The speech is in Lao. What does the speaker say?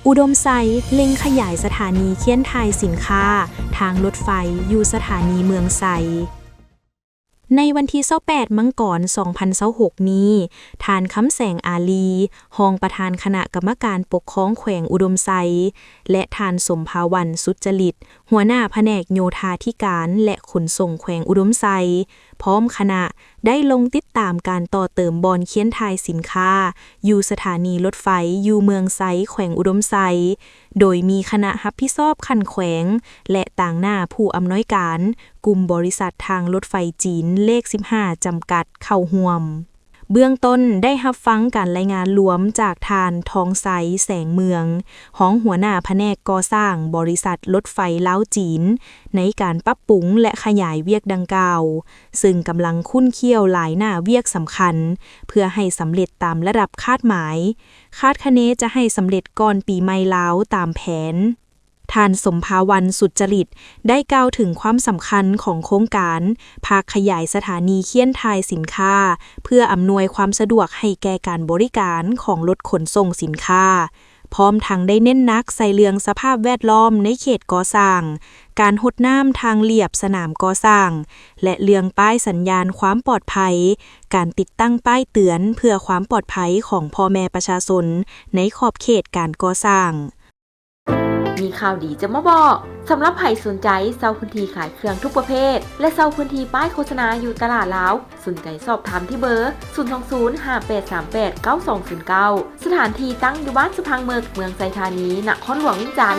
ອຸດົມໄຊເລັ່ງຂະຫຍາຍສະຖານີຄ້ຽນຖ່າຍສິນຄ້າທາງລົດໄຟຢູ່ສະຖານີເມືອງໄຊ. ໃນວັນທີຊາວແປດ ມັງກອນ ສອງພັນຊາວຫົກນີ້, ທ່ານ ຄຳແສງ ອາລີ, ຮອງປະທານຄະນະກຳມະການປົກຄອງແຂວງອຸດົມໄຊ ແລະ ທ່ານ ສົມພາວັນ ສຸດຈະລິດ, ຫົວໜ້າພະແນກໂຍທາທິການ ແລະ ຂົນສົ່ງແຂວງອຸດົມໄຊ ພ້ອມຄະນະ ໄດ້ລົງຕິດຕາມການຕໍ່ເຕີມບ່ອນຄ້ຽນຖ່າຍສິນຄ້າ ຢູ່ສະຖານີລົດໄຟຢູ່ເມືອງໄຊ ແຂວງອຸດົມໄຊ, ໂດຍມີຄະນະຮັບຜິດຊອບຂັ້ນແຂວງ ແລະ ຕາງໜ້າຜູ້ອຳນວຍການກຸ່ມບໍລິສັດທາງລົດໄຟຈີນເລກສິບຫ້າ ຈຳກັດເຂົ້າຮ່ວມ. ເບື້ອງຕົ້ນໄດ້ຮັບຟັງການລາຍງານລວມຈາກທ່ານ ທອງໄຊ ແສງເມືອງ, ຮອງຫົວໜ້າພະແນກກໍ່ສ້າງບໍລິສັດລົດໄຟລາວຈີນ ໃນການປັບປຸງ ແລະ ຂະຫຍາຍວຽກດັ່ງກ່າວ, ເຊິ່ງກຳລັງຂຸ້ນຂ້ຽວຫຼາຍໜ້າວຽກສຳຄັນ ເພື່ອໃຫ້ສຳເລັດຕາມລະດັບຄາດໝາຍ, ຄາດຄະເນຈະໃຫ້ສຳເລັດກ່ອນປີໃໝ່ລາວຕາມແຜນ. ທ່ານ ສົມພາວັນ ສຸດຈະລິດ ໄດ້ກ່າວເຖິງຄວາມສຳຄັນຂອງໂຄງການພາກຂະຫຍາຍສະຖານີຄ້ຽນຖ່າຍສິນຄ້າ ເພື່ອອຳນວຍຄວາມສະດວກໃຫ້ແກ່ການບໍລິການຂອງລົດຂົນສົ່ງສິນຄ້າ, ພ້ອມທັງໄດ້ເນັ້ນໜັກໃສ່ເລື່ອງສະພາບແວດລ້ອມໃນເຂດກໍ່ສ້າງ, ການຫົດນ້ຳທາງລຽບສະໜາມກໍ່ສ້າງ ແລະ ເລື່ອງປ້າຍສັນຍານຄວາມປອດໄພ, ການຕິດຕັ້ງປ້າຍເຕືອນເພື່ອຄວາມປອດໄພຂອງພໍ່ແມ່ປະຊາຊົນໃນຂອບເຂດການກໍ່ສ້າງ. ມີຂ່າວດີຈະມາບອກ. ສຳລັບໃຜສົນໃຈເຊົ່າພື້ນທີ່ຂາຍເຄື່ອງທຸກປະເພດ ແລະ ເຊົ່າພື້ນທີ່ປ້າຍໂຄສະນາຢູ່ຕະຫຼາດລາວ, ສົນໃຈສອບຖາມທີ່ເບີ ສູນສອງສູນ ຫ້າແປດສາມແປດ ເກົ້າສອງສູນເກົ້າ. ສະຖານທີ່ຕັ້ງຢູ່ບ້ານສະພັງເມິກ, ເມືອງໄຊທານີ, ນະຄອນຫຼວງວຽງຈັນ.